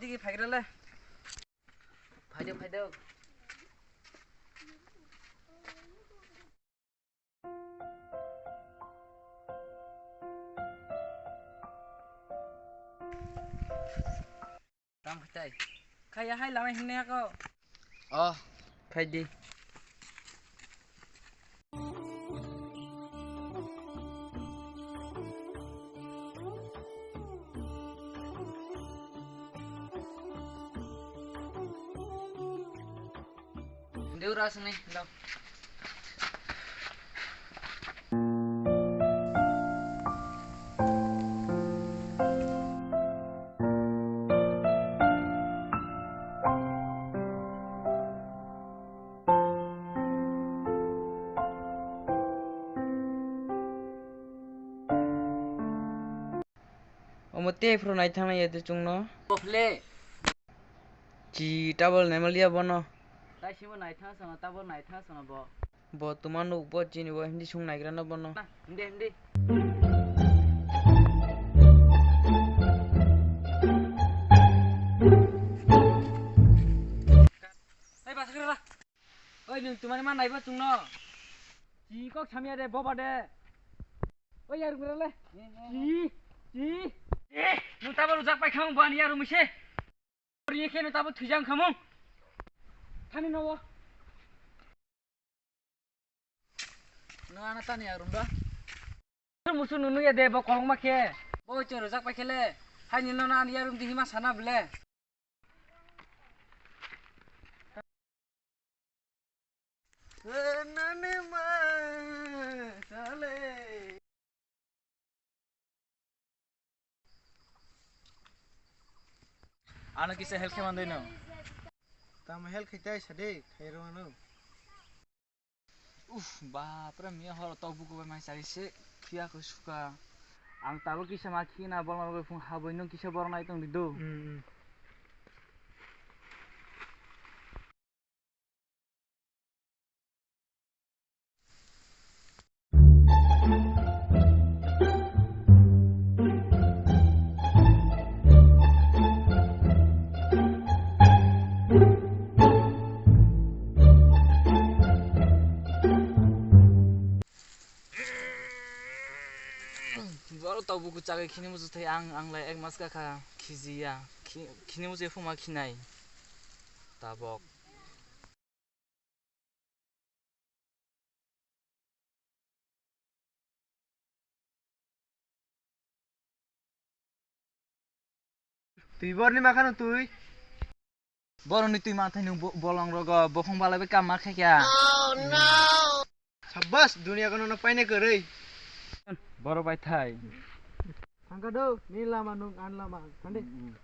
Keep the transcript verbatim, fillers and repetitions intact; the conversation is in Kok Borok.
Ki phaigra le. Phaido, phaido. Tam khatai. Khaya hai lama hinne ko. Oh, khai di. Deura sini, lo. Omo tei phuru naithang ya de chwngno. Bokhle. Chi tabol naimaliya bono. Tai simo naithang sono, tabol naithang sono bo. Bo tuma nuk bo chini bo hindi sung naigra na bono. Hindi, hindi. Hey, basakra. Oi, nwng tumani ma naiba chwngno. Chi kok samya de, boba de. Oi, yarum rale. Chi, chi. Nwng tabo rujak pai khang ban yarum se. Ri khe no tabo thwijang khamung. Thani no. No ana tani yarum da. Musu nunu ya de bo kolong ma khe. Bo choro jak pa khe le. Hai ni no na ani yarum di hima sana ble. Nani ma sale. Ano kisa help khe mandoi no. Tamo help khe tai sade khairo ano. Uf, bapre, miya horo tok buku bai mai chari se, phiya ko suka. Ang tabuk kisa ma khina, bolma bagwi phung habwi nung kisa borok nai tong di do. Mm, mm. Borok tabuk chagwi khini muchuk thai ang, ang lai ek mas kakha khijiya. Khi-, khini muchuk phuma khinai. Tabok. Twi borni makhano twi. Boroni twi manthai nung bo-, bolong rogo, bokhong balai bai kam ma khaikha. Sabbas, dunia kono no paine kwrwi. Boro bai thai. Thangka do, ni lama nung an lama, thandi. Mm, mm.